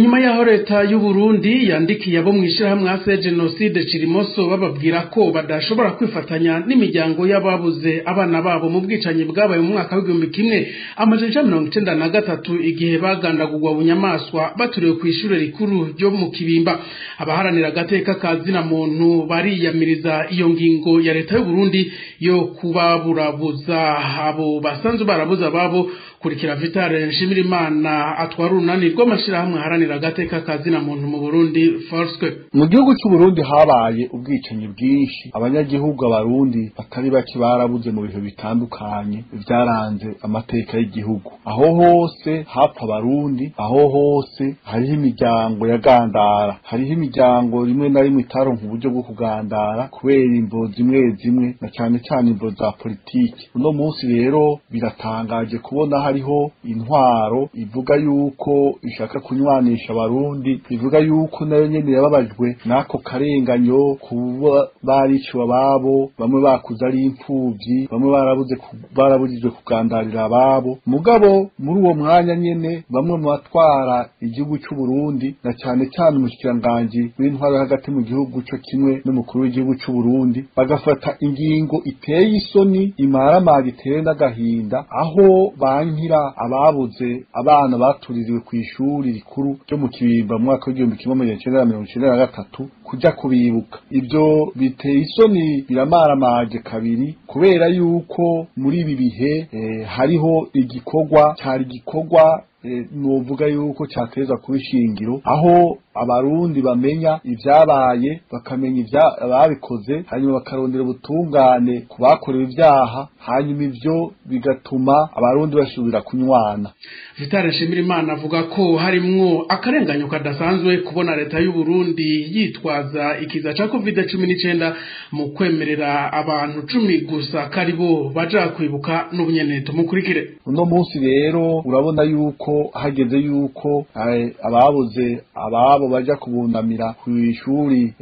Inyuma yaho leta y'u Burundi yandikiye abo mwishirahamwe ase Genocide Cirimoso bababwira ko badashobora kwifatanya n'imiryango y'ababuze abana babo mu bwicanyi bwabaye mu mwaka w'1993 igihe bagandagurwa bunyamaswa baturiwe ku ishure rikuru ryo mu Kibimba. Abaharanira agateka ka zina muntu bariyamiriza iyo ngingo ya leta y'u Burundi yo kubaburabuza abo basanzwe barabuza babo. Kurikira Vital Nshimirimana atwara urunani rw'amashirahamwe haranira agateka ka zina muntu mu Burundi Forsque. Mu gihugu cy'u Burundi habaye ubwicanyi bwinshi, abanyagihugu abarundi batari bake barabuze mu bihe bitandukanye byaranze amateka y'igihugu. Aho hose hapfa abarundi, aho hose hariho imiryango yagandara, hariho imiryango rimwe na rimwe itaronka uburyo bwo kugandara kubera imvo zimwe zimwe na cyane cyane imvo za politiki. Uno munsi rero biratangaje kubona hariho intwaro ivuga yuko ishaka kunywanisha abarundi, ivuga yuko nayo nyene yababajwe nako karenganyo kuba bariciwe ababo, bamwe bakuze ari imfuvyi, bamwe barabujijwe kugandarira ababo. Mugabo muri uwo mwanya nyene bamwe mu batwara igihugu cy'u Burundi na cyane cyane umushikiranganji w'intwaro hagati mu gihugu cyo kimwe n'umukuru w'igihugu cy'u Burundi bagafata ingingo iteye isoni, imaramara iteye n'agahinda, aho bankira ababuze abana batuririwe ku ishuri rikuru ryo mu Kibimba mu mwaka w'1993 kuja kubibuka. Ibyo biteye isoni, biramaramaje kabiri, kubera yuko muri ibi bihe hariho igikorwa cyari igikorwa novuga yuko cyateza kuba ishingiro, aho abarundi bamenya ivyabaye, bakamenya ababikoze, hanyuma bakarondera ubutungane ku bakorewe ibyaha, hanyuma ivyo bigatuma abarundi basubira kunywana. Vital Nshimirimana avuga ko harimwo akarenganyo kadasanzwe kubona leta y'u Burundi yitwaza ikiza ca COVID-19 mu kwemerera abantu 10 gusa karibo baja kwibuka n'ubunyene. Tumukurikire. Uno munsi rero urabona yuko hageze yuko ababuze ababo baja kubundamira ku ishuri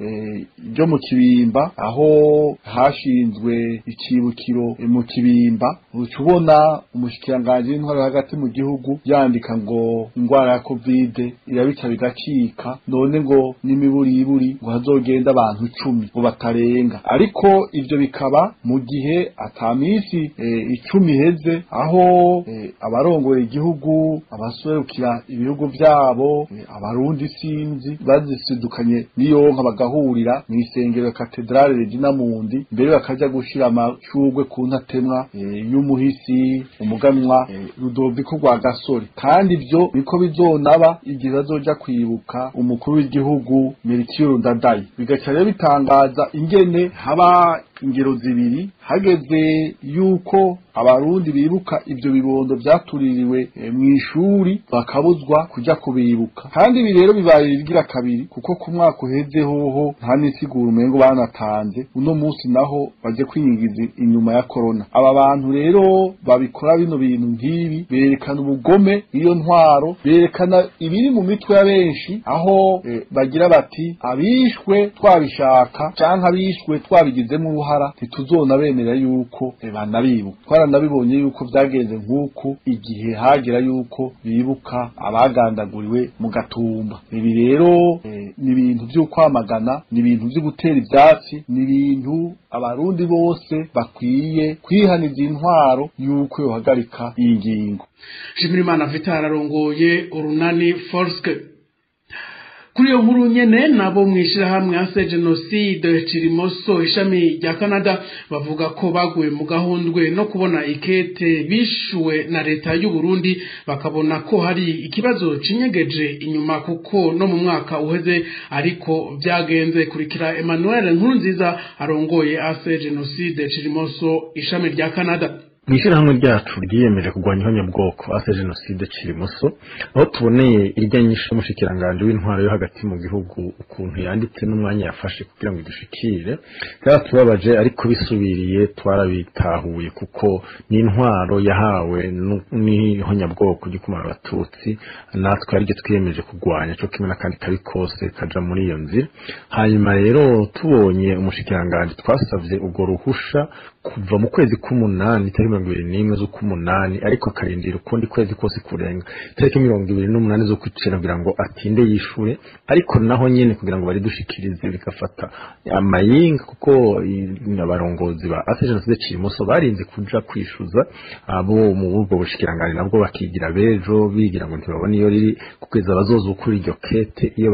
ryo mu Kibimba, aho hashinzwe ikibukiro mu Kibimba, ucubona umushikiranganji w'intwaro hagati mu gihugu yandika ngo ingwara ya COVID irabica bigacika, none ngo n'imiburiburi ngo hazogenda abantu 10 ngo batarenga. Ariko ivyo bikaba mu gihe atamisi 10 iheze, aho abarongoye igihugu, abaserukira ibihugu vyabo, abarundi sinzi bazisidukanye niyonka bagahurira mu isengero Katedrale Regina Mundi, mbere bakaja gushira amashurwe ku ntatemwa y'umuhisi umuganwa Rudoviko Rwagasore. Kandi ivyo niko bizonaba igihe bazoja kwibuka umukuru w'igihugu Melchior Ndadaye. Bigaca rero bitangaza ingene haba ingero zibiri, hageze yuko abarundi bibuka ivyo bibondo vyatuririwe mu ishuri bakabuzwa kuja kubibuka. Kandi ibi rero bibaye bigira kabiri, kuko ku mwaka uheze hoho nta nisiguro umengo banatanze, uno munsi naho baje kwinyigiza inyuma ya corona. Aba bantu rero babikora bino bintu nk'ibi berekana ubugome iyo ntwaro, berekana ibiri mu mitwe ya benshi, aho bagira bati abishwe twabishaka canke abishwe twabigizemo uruhara ntituzona bemera yuko banabibuka. Twaranabibonye yuko vyagenze nk'uku igihe hagira yuko bibuka abagandaguriwe mu Gatumba. Ibi rero ni ibintu vyo kwamagana, ni ibintu vyo gutera ivyatsi, ni ibintu abarundi bose bakwiye kwihaniza intwaro yuko yohagarika iyi ngingo. Nshimirimana Vital arongoye urunani Forsque. Kuri iyo nkuru nyene nabo mwishirahamwe ase Genocide Cirimoso ishami rya Canada bavuga ko baguye mu gahundwe no kubona ikete bishuwe na leta y'u Burundi, bakabona ko hari ikibazo cinyegeje inyuma, kuko no mu mwaka uheze ariko vyagenze. Kurikira Emmanuel Nkurunziza arongoye ase Genocide Cirimoso ishami rya Canada. Mwishirahamwe ryacu ryiyemeje kurwanya ihonyabwoko ase Genocide Cirimoso, aho tuboneye irya nyisho y'umushikiranganje w'intwaro yo hagati mu gihugu ukuntu yanditse n'umwanya yafashe kugira ngo idushikire, byaratubabaje ariko bisubiriye twarabitahuye, kuko ni intwaro yahawe n'ihonyabwoko ryo kumara abatutsi, natwe ariryo twiyemeje kurwanya cyo kimwe n'akandi kabi kose kaja muri iyo nzira. Hanyuma rero tubonye umushikiranganje twasavye ubwo ruhusha kuva mu kwezi k'umunani 21 z'ukumunani, ariko akarindira ukundi kwezi kose kurenga itariki 28 z'ukwicenda kugira ngo atinde yishure, ariko naho nyene kugira ngo baridushikirize bigafata amayinga, kuko abarongozi ba AC Jenoside Cirimoso barinze kuja kwishuza abo mu ubwo bushikiranganje, nabwo bakigira bejo bigira ngo ntibabone iyo riri, kugeza bazozukura iryo kete iyo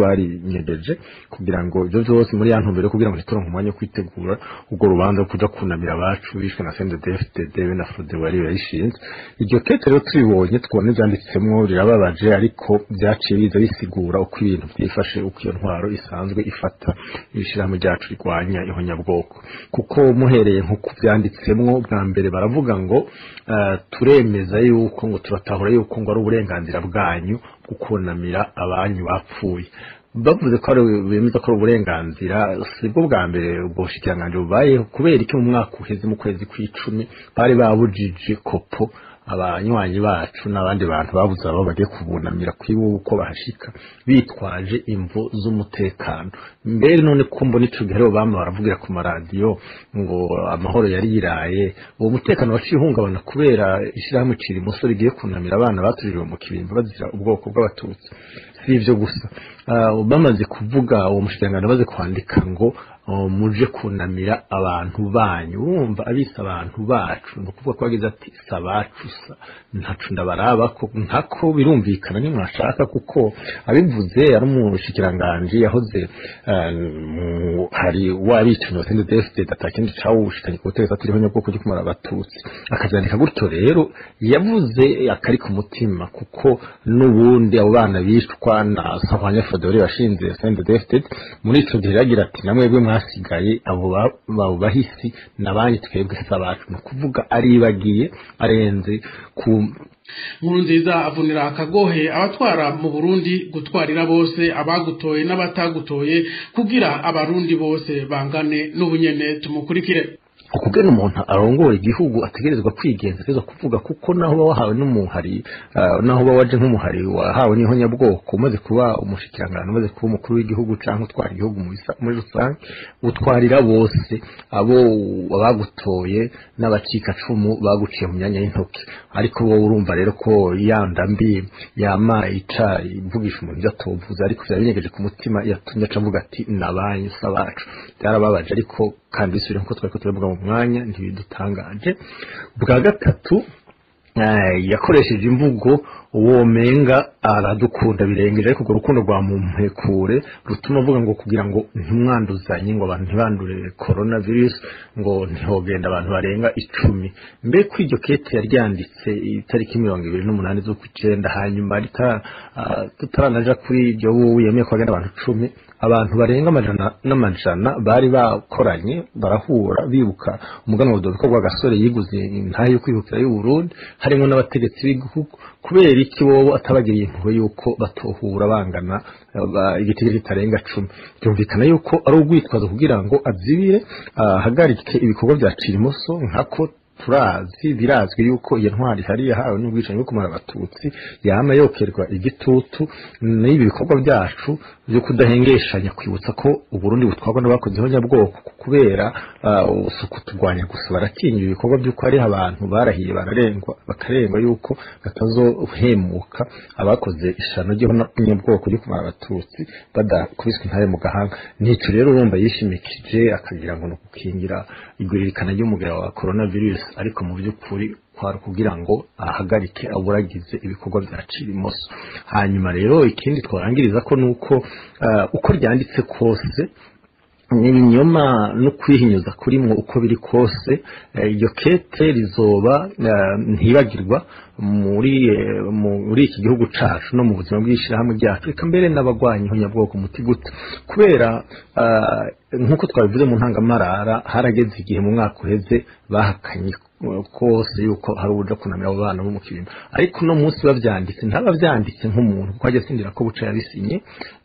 bari nyegeje, kugira ngo ibyo byose muri ya ntumbero kugira ngo ntituronke umwanya wo kwitegura ubwo rubanza kuja kunamira abacu bishwe na CNDD-FDD na FRODEBU yari yayishinze. Iryo kete rero tubibonye twone byanditsemwo rirababaje, ariko byaciye biza bisigura uko ibintu byifashe, uko iyo ntwaro isanzwe ifata ibishirahamwe ryacu rigwanya ihonyabwoko. Kuko muhereye nko kubyanditsemwo, bwa mbere baravuga ngo turemeza yuko ngo turatahura yuko ngo ari uburenganzira bwanyu gukunamira abanyu bapfuye. Bavuze ko ari bemeza ko ari uburenganzira, sibwo bwa mbere ubwo bushikiranganje bubayeho, kubera iki mu mwaka uheze mu kwezi kw'icumi bari babujije kopo abanywanyi bacu n'abandi bantu babuze abo bagiye kubunamira kwibo uko bahashika bitwaje imvo z'umutekano. Mbere none kumbo nico gihe rero bamwe baravugira ku maradiyo ngo amahoro yari yiraye, uwo mutekano waciye uhungabana kubera ishirahamwe Cirimoso rigiye kunamira abana baturiwe mu Kibimba bazira ubwoko bw'abatutsi. Si ivyo gusa, bamaze kuvuga uwo mushikiranganje baze kwandika ngo muje kunamira abantu banyu, urumva abisa abantu bacu, no kuvuga ko yagize ati sabacu sa ntacu ndabaraba ko ntako birumvikana ni mwashaka, kuko abivuze ari umushikiranganje yahoze hari wabitumye CNDD-FDD atakindi cawushikanye ku butegetsi atiriho nyabwoko cyo kumara abatutsi, akavyandika gutyo. Rero yavuze akari ku mutima, kuko n'ubundi abo bana bishwa na Sahwanya Fodori washinze CNDD-FDD muri ico gihe yagira ati namwebwe mwasigaye abo bahisi nabanyi twebwe sabacu, no kuvuga aribagiye arenze ku Nkurunziza avunira akagohe abatwara mu Burundi gutwarira bose abagutoye n'abatagutoye kugira abarundi bose bangane n'ubunyene. Tumukurikire. Ukugena umuntu arongora igihugu ategerezwa kwigenza, ategerezwa kuvuga, kuko naho uba wahawe n'umuhari, naho uba waje nk'umuhari wahawe n'ihonyabwoko, umaze kuba umushikiranganje, umaze kuba umukuru w'igihugu canke utwara igihugu muri rusange, utwarira bose abo abagutoye n'abacikacumu baguciye mu myanya y'intoki. Ariko wowe urumva rero ko yanda mbi yama ica ivugisha umuntu ivyo atovuze, ariko vyari binyegeje ku mutima, yatumye aca avuga ati nabanyu sabacu. Byarababaje, ariko kandi bisubire nkuko twariko turavuga mu mwanya ntibidutangaje. Bwa gatatu yakoresheje imvugo womenga aradukunda birengeje, ariko urwo rukundo rwa mumpekure rutuma avuga ngo kugira ngo ntimwanduzanye, ngo abantu ntibandure coronavirus, ngo ntihogenda abantu barenga 10. Mbe ko iryo kete yaryanditse itariki 28 z'ukwicenda, hanyuma tutaranaja kuri iryo wowe yemeye ko hagenda abantu 10, abantu barenga amajana n'amajana bari bakoranye barahura bibuka umuganwa Rudoviko Rwagasore yiguze intahe yo kwihutira y'u Burundi, harimo n'abategetsi b'igihugu. Kubera iki bobo atabagiriye impuhwe yuko batohura bangana igitigiri kitarenga 10? Byumvikana yuko ari ugwitwazo kugira ngo azibire ahagarike ibikorwa bya Cirimoso, nkako turazi birazwi yuko iyo ntwari hari yahawe n'ubwicanyi bwo kumara abatutsi yama yokerwa igitutu n'ibi bikorwa byacu byo kudahengeshanya kwibutsa ko Uburundi butwarwa n'abakoze ihonyabwoko, kubera usuku turwanya gusa baratinya ibikorwa by'uko hari abantu barahiye bararengwa bakarengwa yuko batazohemuka abakoze ishano ry'ihonyabwoko ryo kumara abatutsi badakubiswe intare mu gahanga. Nico rero urumva yishimikije akagira ngo no gukingira igwiririkana ry'umugera wa coronavirus, ariko mu by'ukuri kwari kugira ngo ahagarike aburagize ibikorwa bya Cirimoso. Hanyuma rero ikindi twarangiriza ko nuko uko ryanditse kose n'ibinyoma no kwihinyuza kurimwo uko biri kose, iryo kete rizoba ntibagirwa muri iki gihugu cacu no mu buzima bw'ishirahamwe ryacu, eka mbere n'abagwanyi ihonyabwoko muti gute, kubera nkuko twabivuze mu ntangamarara, harageze igihe mu mwaka uheze bahakanye kose yuko hari ubuja kunamira abo bana bo mu Kibimba, ariko uno munsi bavyanditse ntabavyanditse nk'umuntu kuko ajya asindira ko buca yabisinye.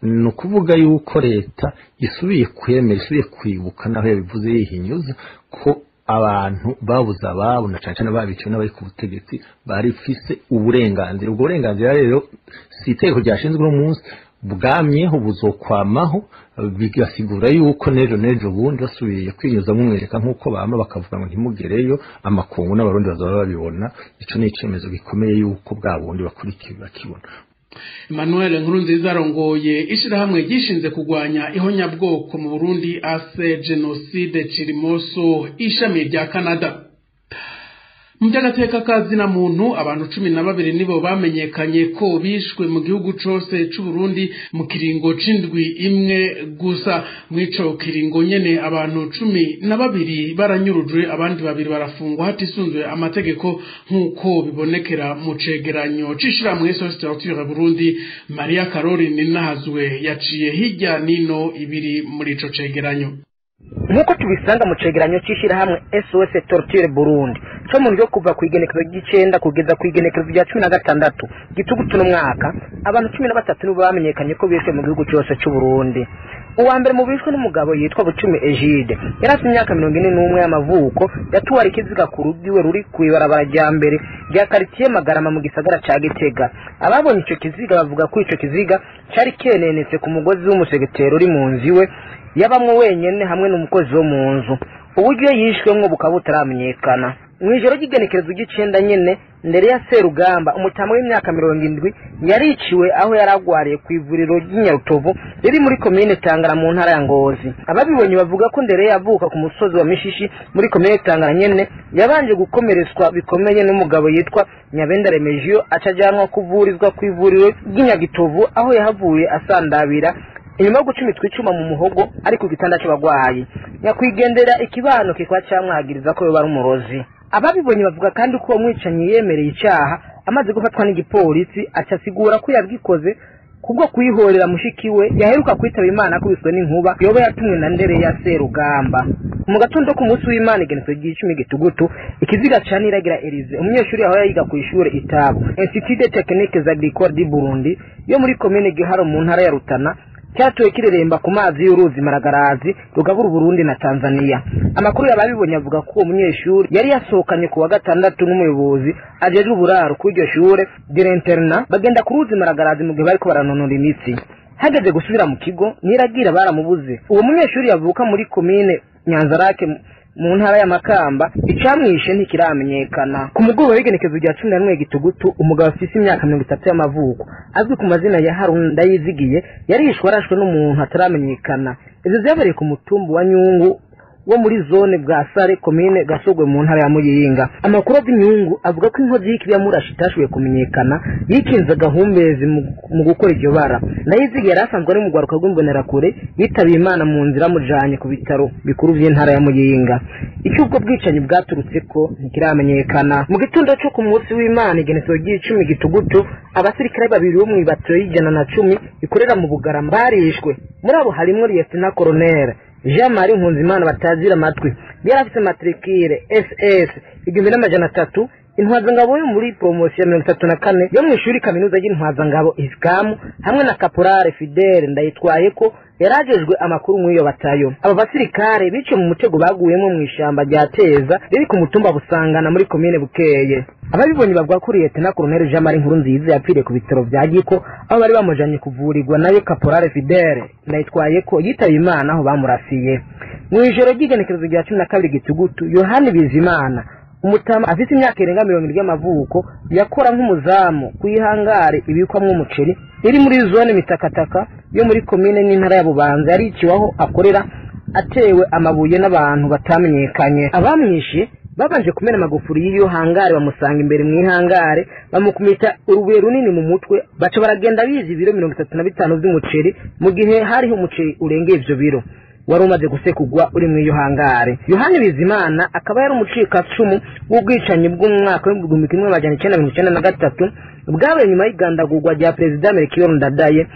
Ni ukuvuga yuko leta isubiye kwemera, isubiye kwibuka naho yabivuze yihinyuza ko abantu babuze ababo na cane cane babiciwe n'abari ku butegetsi barifise uburenganzira. Ubwo burenganzira rero si itegeko ryashinzwe uno munsi, Bwamyeho, buzokwamaho, bigasigura yuko nejo nejo bundi basubiye kwinyuza mumwereka nk'uko bama bakavuga ngo ntimugereyo, amakungu n'abarundi bazaba babibona. Ico ni icemezo gikomeye yuko bwa bundi bakurikiye bakibona. Emmanuel Nkurunziza arongoye ishirahamwe ryishinze kugwanya ihonyabwoko mu Burundi AC Genocide Cirimoso ishami rya Canada. Mu by'agateka kazina muntu, abantu 12 nibo bamenyekanye ko bishwe mu gihugu cose c'u Burundi mu kiringo c'indwi imwe gusa. Mw'ico kiringo nyene abantu 12 baranyurujwe, abandi 2 barafungwa hatisunzwe amategeko, nk'uko bibonekera mu cegeranyo c'ishirahamwe SOS Torture Burundi. Maria Karori Ninahazwe yaciye hirya nino ibiri muri ico cegeranyo. Nk'uko tubisanga mu cegeranyo c'ishirahamwe SOS Torture Burundi co mu ryo kuva kw'igenekerezo ry'icenda kugeza kw'igenekerezo rya 16 Gitugutu n'umwaka, abantu 13 nibo bamenyekanye ko bishwe mu gihugu cose c'u Burundi. Uwa mbere mu bishwe n'umugabo yitwa Bucumi Egide, yari afite imyaka 41 y'amavuko, yatuwara ikiziga ku rugo iwe ruri kw'ibarabara rya mbere rya karitiye Magarama mu gisagara ca Gitega. Ababonye ico kiziga bavuga ko ico kiziga cari kenenetse ku mugozi w'umusegetero uri mu nzu iwe yabamwo wenyene hamwe n'umukozi wo mu nzu. Uburyo yishwemwo bukaba butaramenyekana. Mw'ijoro ry'igenekerezo ry'icenda nyene, Ndere ya Serugamba, umutama w'imyaka 70, yariciwe aho yaragwariye ku ivuriro ry'Inyarutovu riri muri komine Tangara mu ntara ya Ngozi. Ababibonye bavuga ko Ndere yavuka ku musozi wa Mishishi muri komine Tangara nyene, yabanje gukomeretswa bikomeye n'umugabo yitwa Nyabenda Remegio, acajanwa kuvurizwa ku ivuriro ry'Inyagitovu aho yahavuye asandabira inyuma yo gucumitwa icuma mu muhogo ari ku gitanda c'abagwayi. Nyakwigendera ikibano kikaba camwagiriza ko yoba ari umurozi. Ababibonye bavuga kandi ko uwo mwicanyi yemereye icaha amaze gufatwa n'igipolisi, aca asigura ko yabwikoze kubwo kwihorera mushiki we yaheruka kwitaba Imana akubiswe n'inkuba yoba yatumwe na Ndere ya Serugamba. Mu gatondo ku munsi w'Imana igenekerezo ry'icumi Gitugutu, ikiziga ca Niragira Elize, umunyeshuri aho yayiga kw'ishure Itabo Institut de Techniques Agricoles du Burundi yo muri komine Giharo mu ntara ya Rutana, cyatuwe kireremba ku mazi y'uruzi Maragarazi rugabura Burundi na Tanzania. Amakuru y'ababibonye avuga ko uwo munyeshuri yari yasohokanye ku wa gatandatu n'umuyobozi ajejwe uburaro kuri iryo shure de l'internat, bagenda ku ruzi Maragarazi. Mu gihe bariko baranonora imitsi, hageze gusubira mu kigo, Niragira baramubuze. Uwo munyeshuri yavuka muri komine Nyanzarake mu ntara ya Makamba, icamwishe ntikiramenyekana. Ku mugoroba w'igenekezo rya 11 Gitugutu, umugabo afise imyaka 30 y'amavuko azwi ku mazina ya Haruna Ndayizigiye yarishwe arashwe n'umuntu ataramenyekana. Ivyo vyabereye ku mutumba wa Nyungu wo muri zone bwa Sare, komine Gasogwe mu ntara ya Muyinga. Amakuru ava avuga ko inkozi y'ikibi yamurashe itashoboye kumenyekana, yikinze agahumbezi mu gukora iryo bara. Ndayizigiye yari asanzwe ari mu rwaruka rw'imbonerakure, yitabiye Imana mu nzira amujanye ku bitaro bikuru vy'intara ya Muyinga. Icyo ubwo bwicanyi bwaturutse ko ntikiramenyekana. Mu gitondo cyo ku munsi w'Imana igenekerezo ry'icumi Gitugutu, abasirikare babiri bo mw'ibato y'110 ikorera mu Bugarama barishwe. Muri abo harimwo Lieutenant Colonel Jean Marie Nkunzimana batazira amatwi, yari afise matricule SS 1300, intwazangabo yo muri promotion 34 yo mw'ishuri kaminuza y'intwazangabo ISCAM, hamwe na Caporal Fidele Ndayitwaye ko yarajejwe amakuru mw'iyo batayo. Abo basirikare biciwe mu mutego baguyemo mw'ishamba rya Teza riri ku mutumba Busangana muri komine Bukeye. Ababibonye bavuga ko Lieutenant Colonel Jean Marie Nkurunziza yapfiriye ku bitaro vya Giko aho bari bamujanye kuvurirwa, nayo Caporal Fidele Ndayitwaye ko yitabiye Imana aho bamurasiye. Mw'ijoro ry'igenekerezo rya 12 Gitugutu, Yohani Bizimana, umutama afite imyaka irenga 70 y'amavuko, yakora nk'umuzamu kw'ihangare ibikwamwo umuceri iri muri zone Mitakataka yo muri komine n'intara ya Bubanza, yariciwe aho akorera atewe amabuye n'abantu batamenyekanye. Abamwishe babanje kumena amagufuri y'iyo hangare, bamusanga imbere mw'ihangare, bamukumita urubuye runini mu mutwe, baca baragenda bizi ibiro 35 vy'umuceri, mu gihe hariho umuceri urengeye ivyo biro wari umaze gusekugwa uri mw'iyo hangare. Yohani Bizimana akaba yari umucikacumu w'ubwicanyi bw'umwaka w'1993 bwabaye nyuma y'igandagurwa rya Perezida Melchior Ndadaye,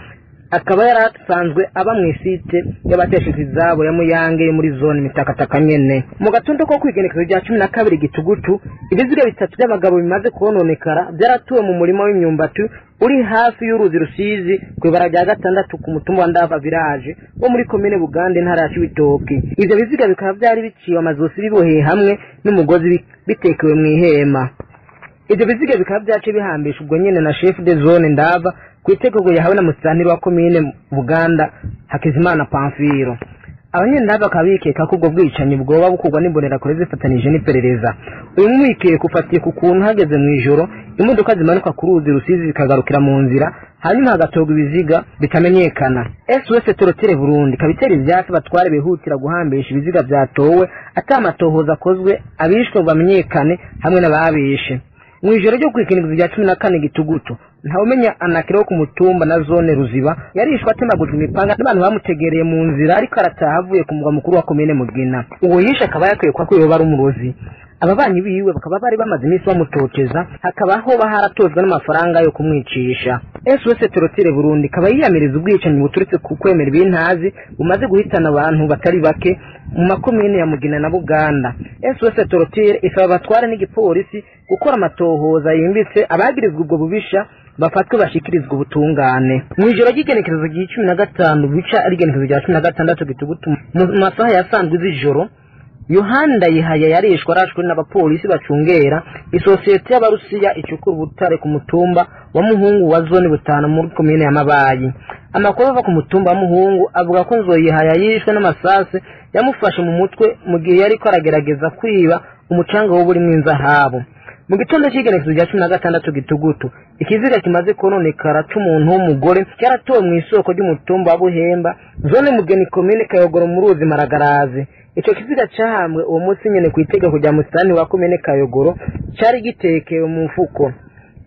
akaba yarasanzwe aba mw'isite y'abateshejwe izabo ya Muyange yo muri zone Mitakataka nyene. Mu gatondo ko kwigenekezo rya 12 Gitugutu, ibiziga bitatu by'abagabo bimaze kononekara byaratuwe mu murima w'imyumbati uri hafi y'uruzi Rusizi kw'ibara rya gatandatu ku mutumba wa Ndava Village wo muri komine Bugande, intara ya Cibitoke. Ivyo biziga bikaba vyari biciwe amazosi, biboheye hamwe n'umugozi, bitekewe mw'ihema. Ivyo biziga bikaba vyaciye bihambishwa ubwo nyene na chef de zone Ndava. ku itegeko yahawe na musitanteri wa komine Buganda Hakizimana Pamfiro. Abanyenda bakaba bikeka ko ubwo bwicanyi bwoba bukorwa n'imbonerakure zifatanije n'iperereza. Uyu mwikeko ufatiye ku kuntu hageze mu ijoro imodoka zimanuka ku ruzi Rusizi zikagarukira mu nzira, hanyuma hagatorwa ibiziga bitamenyekana. SOS Torotire Burundi kabitera ivyatsi batware bihutira guhambisha ibiziga vyatowe atamatohoza akozwe, abishwe bamenyekane hamwe n'ababishe. Mu ijoro ryo kwikinikizo rya 14 Gitugutu, ntawumenya anakiro ku mutumba na zone Ruziba yarishwe atemagujwe imipanga n'abantu bamutegereye mu nzira ariko arataha avuye ku mugwa mukuru wa komine Mugina. Uwo yishe akaba yakwiye kwa kuyoba ari umurozi. Ababanyi biwe bakaba bari bamaze iminsi bamutoteza, hakaba ho baharatozwa n'amafaranga yo kumwicisha. SOS Torotire Burundi kaba yiyamiriza ubwicanyi buturutse ku kwemera ibintazi bumaze guhitana abantu batari bake mu makomine ya Mugina na Buganda. SOS Torotire isaba abatware n'igipolisi gukora amatohoza yimbitse, abagirizwa ubwo bubisha bafatwe bashikirizwa ubutungane. Mu ijoro ry'igenekerezo rya 15 bica ari igenekerezo rya 16 Gitugutu mu masaha ya sandwi z'ijoro, Yohanda Yihaya yarishwe arashwe n'abapolisi bacungera isosiyete y'Abarusiya icukura ubutare ku mutumba wa Muhungu wa zone Butano muri komine ya Mabayi. Amakuru ava ku mutumba wa Muhungu avuga ko Nzoyihaya yishwe n'amasase yamufashe mu mutwe mu gihe yariko aragerageza kwiba umucanga w'uburimwe inzahabu. Mu gitondo cy'igenekerezo rya 16 Gitugutu, ikiziga kimaze kononekara c'umuntu w'umugore cyaratowe mu isoko ry'umutumba wa Buhemba, zone Mugeni, komine Kayogoro mu ruzi Maragarazi. Ico kiziga cahambwe uwo munsi nyene ku itegeko rya musitani wa komine Kayogoro, cari gitekewe mu mfuko.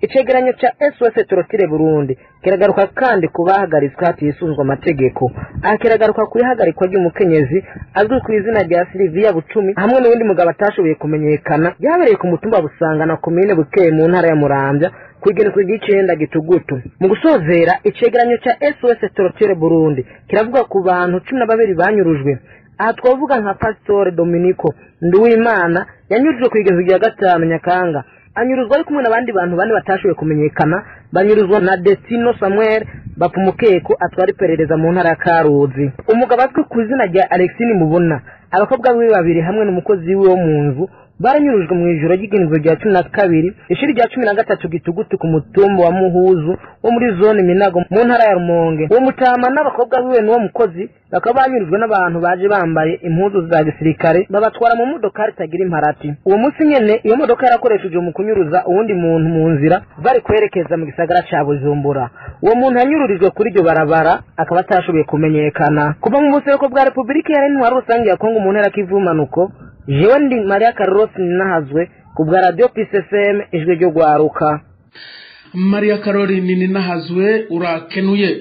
Icegeranyo ca SOS Torotire Burundi kiragaruka kandi ku bahagaritswe hatisunzwe amategeko. Aha kiragaruka ku ihagarikwa ry'umukenyezi azwi ku izina rya Silvia Bucumi hamwe n'uwundi mugabo atashoboye kumenyekana, byabereye ku mutumba Busanga na komine Bukeye mu ntara ya Muramvya ku igenekerezo ry'icenda Gitugutu. Mu gusozera, icegeranyo ca SOS Torotire Burundi kiravuga ku bantu 12 banyurujwe. Aha twavuga nka Pasitore Dominico Nduwimana yanyurujwe ku igenekerezo rya 5 Nyakanga, anyuruzwa ari kumwe n'abandi bantu bane batashoboye kumenyekana, banyuruzwa na Destino Samuel Bapfumukeko atwara iperereza mu ntara ya Karuzi. Umugabo azwi ku izina rya Alexine Mubona, abakobwa biwe babiri hamwe n'umukozi wiwe wo mu nzu baranyurujwe mu ijoro ry'igenekerezo rya 12 ishuri rya 13 Gitugutu ku mutumba wa Muhuzu wo muri zone Minago mu ntara ya Rumonge. Uwo mutama n'abakobwa biwe n'uwo mukozi bakaba banyurujwe n'abantu baje bambaye impuzu za gisirikare, babatwara mu modokari itagira imparati. Uwo munsi nyene iyo modoka yarakoreshejwe mu kunyuruza uwundi muntu mu nzira bari kwerekeza mu gisagara ca Bujumbura. Uwo muntu yanyururijwe kuri iryo barabara akaba atashoboye kumenyekana. Kuva mu buseruko bwa Republika Iharanira Rusange ya Kongo mu ntara Kivu Manuko, jewe ndi Maria Carlos Ninahazwe ku bwa Radio Peace FM, ijwi ryo gwaruka. Maria Caroline Ninahazwe urakenuye.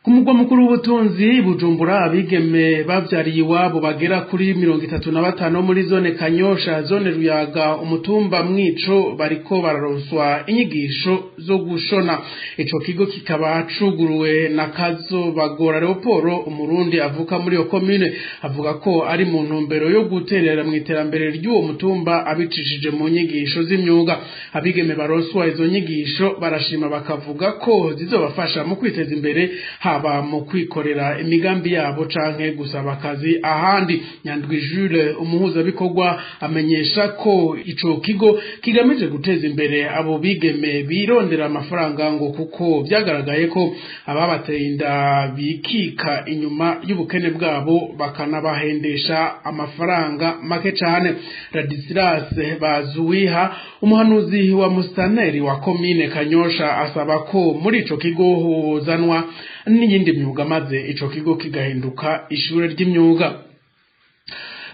Ku mugwa mukuru w'ubutunzi Bujumbura, abigeme bavyariye iwabo bagera kuri 35 muri zone Kanyosha, zone Ruyaga, umutumba Mwico, bariko bararonswa inyigisho zo gushona. Ico kigo kikaba cuguruwe na Kazobagora Leopold, umurundi avuka muri iyo commune, avuga ko ari mu ntumbero yo guterera mu iterambere ry'uwo mutumba abicishije mu nyigisho z'imyuga. Abigeme baronswa izo nyigisho barashima bakavuga ko zizobafasha mu kwiteza imbere, haba mu kwikorera imigambi yabo canke gusaba akazi ahandi. Nyandwi Jules, umuhuzabikorwa, amenyesha ko ico kigo kigamije guteza imbere abo bigeme birondera amafaranga, ngo kuko vyagaragaye ko ababateye inda bikika inyuma y'ubukene bwabo bakanabahendesha amafaranga make cane. Radislas Bazuwiha, umuhanuzi wa mustaneri wa komine Kanyosha, asaba ko muri ico kigo hozanwa n'iyindi myuga maze ico kigo kigahinduka ishure ry'imyuga.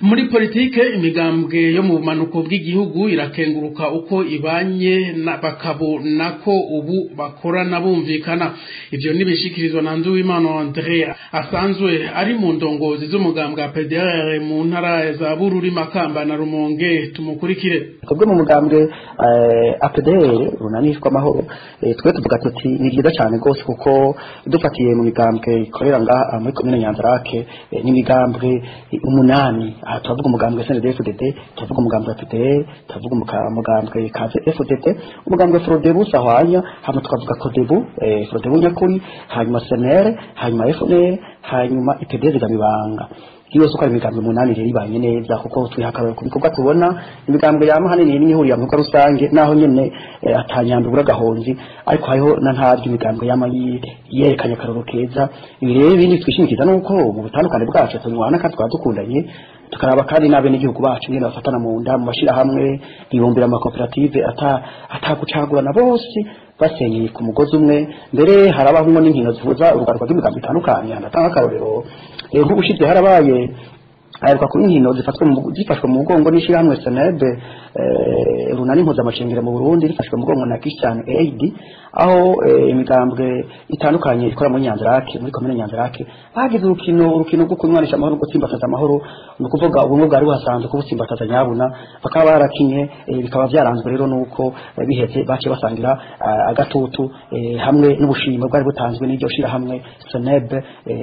Muri politike, imigambwe yo mu bumanuko bw'igihugu irakenguruka uko ibanye na bakabona ko ubu bakorana bumvikana. Ivyo nibishikirizwa na Nduwimana André asanzwe ari mu ndongozi z'umugambwe wa PDR mu ntara za Bururi, Makamba na Rumonge. Tumukurikire. Twebwe mu mugambwe APDR runanishwa amahoro, twe tuvuga tuti ni byiza cyane rwose, kuko dufatiye mu migambwe ikorera ngaha muri komine Nyanzarake n'imigambwe 8 Aha turavuga umugambwe SNDD-FDD, turavuga umugambwe wa PDR, turavuga umugambwe Kaze FDD, umugambwe Frodebu Sahwanya, hama tukavuga Kodebu, Frodebu nyakuri, hanyuma SNR, hanyuma FNL, hanyuma IPD Zigamibanga. Yose uko ari imigambwe 8 rero ibanye neza, kuko twihakarura ku bikorwa tubona imigambwe yama hanini n'ihurira mu rusange, naho nyene atanyambi buragahonzi, ariko hariho na ntaryo imigambwe yama yerekanye akaroro keza. Ibi rero ibindi twishimikiza nuko mu butandukane bwacu tunywana kandi twadukundanye, tukaraba kandi n'abene igihugu bacu nyene bafatana mu nda mu mashira hamwe, bibumbira amakoperative atagucagurana bose basenyeye ku mugozi umwe. Mbere harabaho n'inkino zihuza urugaruka rw'imigambi itandukanye. Ndatanga akarorero nk'ubushize harabaye aheruka kuba inkino zifashwe mu mugongo n'ishirahamwe SNEB, runani mpuzamacengero mu Burundi, rifashwe mu mugongo na Christian Aid, aho imigambwe itandukanye ikora muri Nyanzarake, muri komine Nyanzarake, bagize urukino rwo kunywanisha amahoro, gutsimbataza amahoro, ni ukuvuga ubumwe bwari buhasanzwe kubutsimbataza nyabuna. Bakaba barakinye, bikaba byaranzwe rero nuko biheze baciye basangira agatutu hamwe n'ubushimwe bwari butanzwe n'iryo shirahamwe SNEB,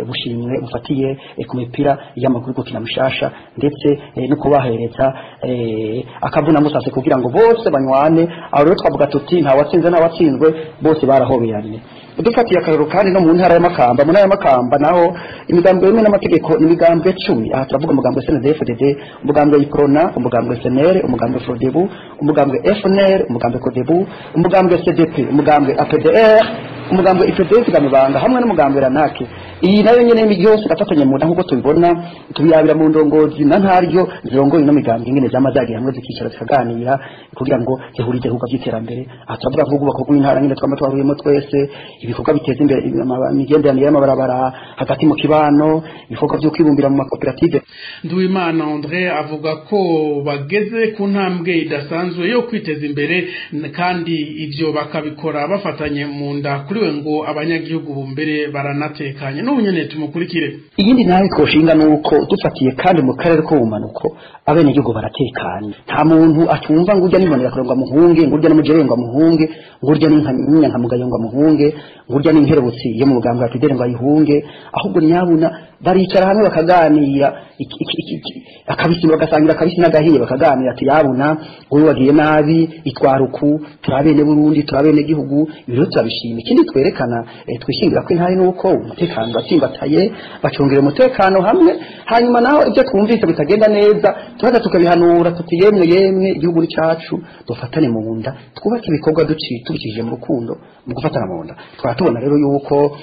ubushimwe bufatiye ku mipira y'amaguru gukina mushasha, ndetse no kubahereza akavuna musase kugira ngo bose banywane. Aho rero twavuga tuti nta watsinze nta watsinzwe, bose barahoberanye. Dufatiye akarero kandi no mu ntara y'Amakamba, mu ntara y'Amakamba naho imigambwe yemewe n'amategeko ni imigambwe 10. Aha turavuga umugambwe SNDD-FDD, umugambwe Iprona, umugambwe SNR, umugambwe Frodebu, umugambwe FNL, umugambwe Kodebu, umugambwe CDP, umugambwe APDR, umugambwe IPD Zigamibanga hamwe n'umugambwe Ranake. Iyi nayo nyene yose irafatanye mu nda nkuko tubibona, tubirabira mu ndongozi na ntaryo zirongoye ino migambwe ingene zama zagiye hamwe zikicara zikaganira kugira ngo zihurize ku by'iterambere. Aha turavuga nk'ubwubako bw'intara nyene twama twaruyemo twese, ibikorwa biteza imbere imigenderanire y'amabarabara hagati mu kibano, ibikorwa byo kwibumbira mu makoperative. Nduwimana André avuga ko bageze ku ntambwe idasanzwe yo kwiteza imbere, kandi ivyo bakabikora bafatanye mu nda. Kuri we ngo abanyagihugu bumbere baranatekanye. N'ubu nyene tumukurikire. Iyindi nawe twoshinga nuko dufatiye kandi mu karere ko bumanuko abenegihugu baratekanye, nta muntu atumva ngo urya n'ibonera kurangwa muhunge, ngo urya n'umujerenga muhunge, ngo urya n'inyankamugayo ngo muhunge, ngo urya n'inkerebutsi yo mu mugambwe atidere ngo ayihunge, ahubwo nyabuna baricara hamwe bakaganira akabisi, bagasangira akabisi n'agahiye, bakaganira ati yabuna uyu wagiye nabi itwara uku, turabene Burundi, turabene gihugu. Ibiro turabishima. Ikindi twerekana twishingira ko intari nuko umutekano batsimbataye, bacongera umutekano hamwe, hanyuma naho ibyo twumvise bitagenda neza turaza tukabihanura tuti yemwe yemwe igihugu ni cacu, dufatane mu nda, twubake ibikorwa tubicishije mu rukundo, mu gufatana mu nda. Twara tubona rero yuko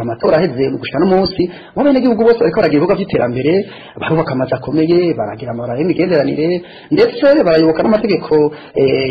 amatora aheze gushika n'umunsi abenegihugu bose bariko baragira ibikorwa vy'iterambere, barubaka amazu akomeye, baragira amabarabara y'imigenderanire, ndetse barayoboka n'amategeko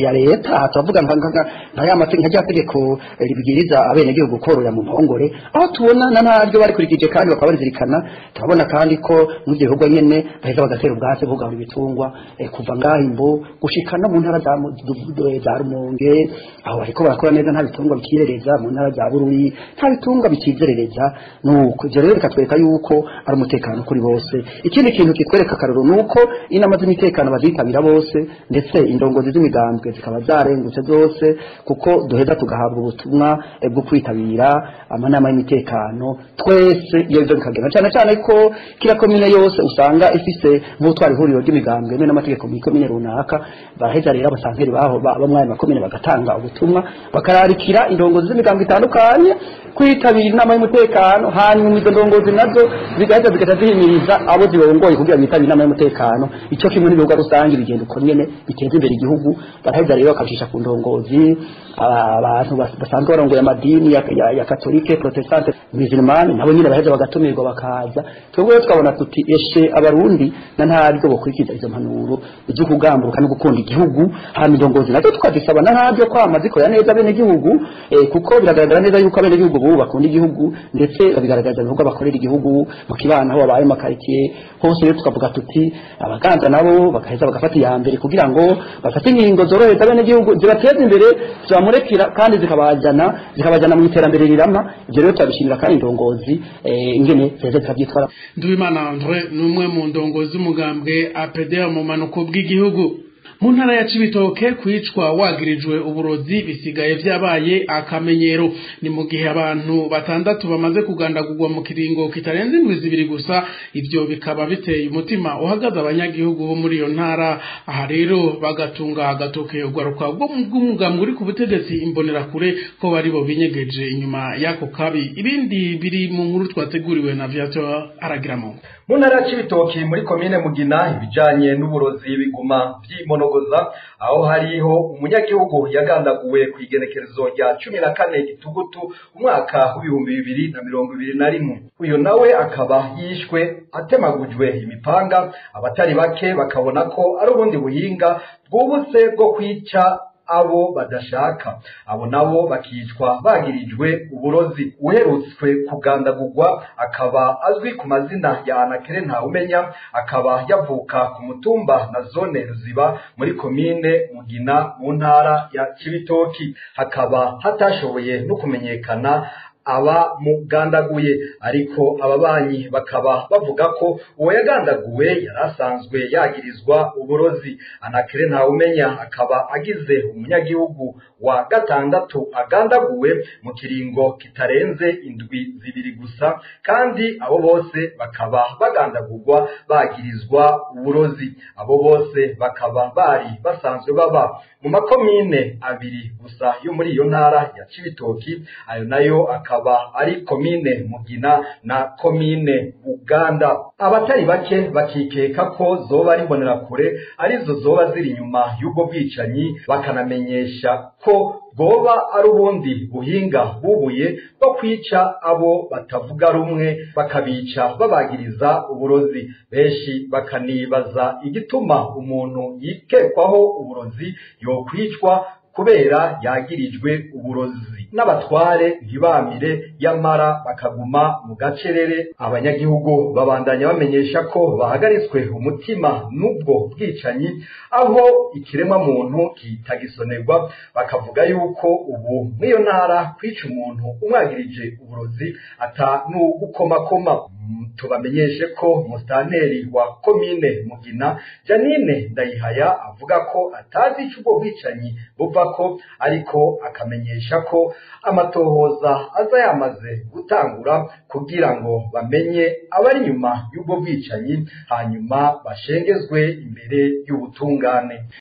ya leta. Aha turavuga nka rya tegeko ribwiriza abenegihugu korora mu mpongore, aho tubona na naryo barikurikije kandi bakaba barizirikana. Turabona kandi ko mu ivyo bikorwa nyene baheza bagatera ubwatsi bwo kugabura ibitungwa, kuva ngaho imbo gushika no mu ntara za Rumonge, aho bariko barakora neza, nta bitungwa bikirereza, mu ntara za Bururi nta bitungwa bikizerereza. Nuko ivyo rero bikatwereka yuko ari umutekano kuri bose. Ikindi kintu kitwereka akaroro nuko inama z'imitekano bazitabira bose, ndetse indongozi z'imigambwe zikaba zarengutse zose, kuko duheza tugahabwa ubutumwa bwo kwitabira amanama y'imitekano twese iyo bivyo bikagenda, cyane cyane ko kila komine yose usanga ifise nk'utwara ihuriro ry'imigambwe yemewe n'amategeko mu komine runaka. Baraheza rero abasankeri baho bamwe ayo makomine bagatanga ubutumwa, bakararikira indongozi z'imigambwe itandukanye kwitabira inama y'umutekano, hanyuma izo ndongozi nazo zigaheza zigaca zihimiriza abo zirongoye kugira bitabire inama y'umutekano. Ico kimwe n'ibikorwa rusange bigenda uko nyene biteza imbere igihugu. Baraheza rero bakabishisha ku ndongozi, abantu basanzwe barongoye amadini ya katolike, protestante, musulmane, nabo nyene baheza bagatumirwa bakaza. Twebwe rero twabona tuti eshe abarundi na ntaryo bokurikiza izo mpanuro zo kugamburuka no gukunda igihugu. Hama indongozi nazo tukazisaba na ntaryo kwama zikora neza bene gihugu, kuko biragaragara neza yuko abene gihugu bo bakunda igihugu, ndetse babigaragaza ibikorwa bakorera igihugu mu kibano aho babaye mu makaritsiye hose. Rero tukavuga tuti abaganza nabo bagaheza bagafata iya mbere kugira ngo bafate ingingo zorohereza bene gihugu, zibateza imbere, zibamurekera kandi zikabajana mu iterambere rirama. Ivyo rero turabishimira kandi indongozi ingene zeze zikavyitwara. Nduwimana André ni umwe mu ndongozi z'umugambwe APDR mu manuko bw'igihugu. Mu ntara ya Cibitoke kwicwa wagirijwe uburozi bisigaye vyabaye akamenyero. Ni mu gihe abantu batandatu bamaze kugandagurwa mu kiringo kitarenze indwi zibiri gusa, ivyo bikaba biteye umutima uhagaze abanyagihugu bo muri iyo ntara. Aha rero bagatunga agatoke urwaruka rw'umugambwe uri ku butegetsi Imbonerakure ko bari bo binyegeje inyuma y'ako kabi. Ibindi biri mu nkuru twateguriwe na Viateur Aragiramo. Mu ntara ya Cibitoke muri komine Mugina ibijanye n'uburozi biguma vyimonogoza, aho hariho umunyagihugu yagandaguwe ku igenekerezo rya 14 Gitugutu umwaka w'2021. Uyu nawe akaba yishwe atemagujwe imipanga, abatari bake bakabona ko ari ubundi buhinga bwubutse bwo kwica abo badashaka, abo nabo bakicwa bagirijwe uburozi. Uherutswe kugandagurwa akaba azwi ku mazina ya Anakere Ntawumenya, akaba yavuka ku mutumba na zone Ruziba muri komine Mugina mu ntara ya Cibitoki. Hakaba hatashoboye no kumenyekana aba mugandaguye, ariko ababanyi bakaba bavuga ko uwo yagandaguwe yarasanzwe yagirizwa uburozi. Anakere Ntawumenya akaba agize umunyagihugu wa gatandatu agandaguwe mu kiringo kitarenze indwi zibiri gusa, kandi abo bose bakaba bagandagurwa bagirizwa uburozi. Abo bose bakaba bari basanzwe baba mu makomine abiri gusa yo muri iyo ntara ya Cibitoki, ayo nayo akaba ari komine Mugina na komine Buganda. Abatari bake bakikeka ko zoba ari Imbonerakure arizo zoba ziri inyuma y'ubwo bwicanyi, bakanamenyesha ko bwoba ari ubundi buhinga bubuye bwo kwica abo batavuga rumwe, bakabica babagiriza uburozi. Benshi bakanibaza igituma umuntu yikekwaho uburozi yokwicwa kubera yagirijwe uburozi, n'abatware ntibamire yamara bakaguma mu gacerere. Abanyagihugu babandanya bamenyesha ko bahagaritswe umutima n'ubwo bwicanyi, aho ikiremwa muntu kitagisonerwa, bakavuga yuko ubu mw'iyo ntara kwica umuntu umwagirije uburozi ata n'ugukomakoma. Tubamenyeshe ko musitanteri wa komine Mugina Janine Ndayihaya avuga ko atazi ico ubwo bwicanyi buva ko, ariko akamenyesha ko amatohoza aza yamaze gutangura kugira ngo bamenye abari inyuma y'ubwo bwicanyi, hanyuma bashengezwe imbere y'ubutungane.